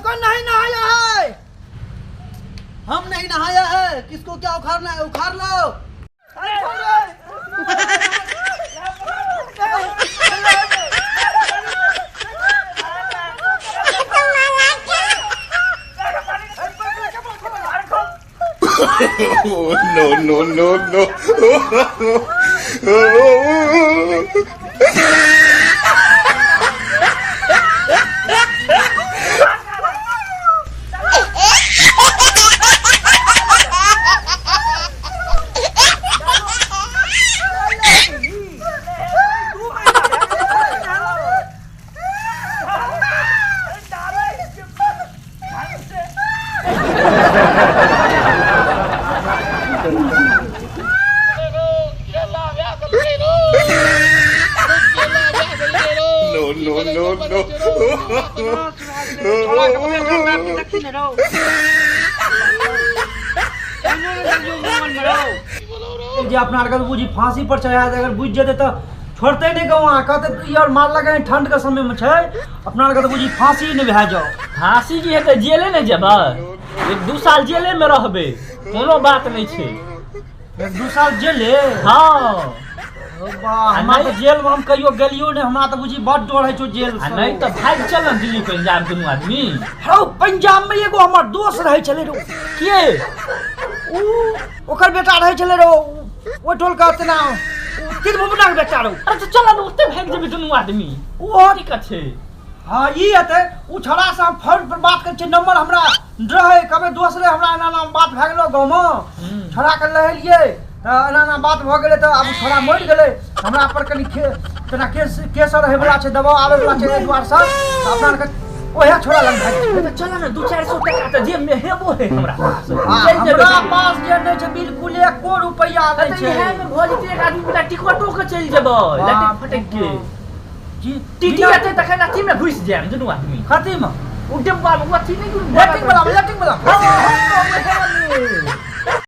कौन नहीं नहाया है? हम नहीं नहाया है। किसको क्या उखाड़ना है उखाड़ लो। अरे छोड़ रे। Oh, no, no, no, no. No, no, no, no. जे अपना आरके बुझी फांसी पर चढ़ा दे, अगर बुझि जेतै तऽ छोड़तै नहि गाँव आ कहतै ई आओर मारलक हन, ठंड के समय मे छै अपना आरके तऽ बुझी फांसी नहि भए जाओ। फांसी जे हेतै जेले नहि जेबै, एक दू साल जेले मे रहबै, कोनो बात नहि छै। एक दू साल जेले? हँ। ओ बा, हमरा तऽ जेल मे हम कहियो गेलियो नहि, हमरा तऽ बुझी बड डर होइ छौ जेल आ से। नहि तऽ भागि चल ने दिल्ली पंजाब दुनू आदमी। हौ, पंजाब मे एगो हमर दोस्त रहै छलै रौ। के? उ ओकर बेटा रहै छलै रौ ओहि टोल के, तेना त्रिभुवना के बेटा रौ। अरे तऽ चल ने ओते भागि जेबै दुनू आदमी। ओहो दिक्कत छै। हँ, ई हेतै। ओ छौड़ा से हम फोन पर बात करै छियै, नंबर हमरा रहै, कहबै दोस्त रे हमरा एना एना बात भए गेलो गाँवमे, छौड़ाके लहेलियै तऽ एना एना बात भऽ गेलै, तऽ आब ओ छौड़ा मरि गेलै, हमरा पर कनि खे तेना केस केस आर होइवला छै, दबाव आबैवला छै, एहि दुआरेसँ तऽ अपना आरके ओएह छौड़ा लग भागि जेबै। तऽ चल ने, 2-4 सौ टका तऽ जेब मे हेबो है हमरा पास। आ चलि जेबै। हमरा पास जे नहि छै, बिल्कुल एको रुपैआ नहि तऽ छै। इएह मे भऽ जेतै, एक आदमी बिना टिकटो के चलि जेबै लटक फटक के। जी टीटी एतै तखन अथी मे घुसि जायब दुनू आदमी। कथी मे? ओ डिब्बा मे, ओ अथी नहि। लेटिंग वाला, लेटिंग वाला। हँ, हँ, ओएह मे।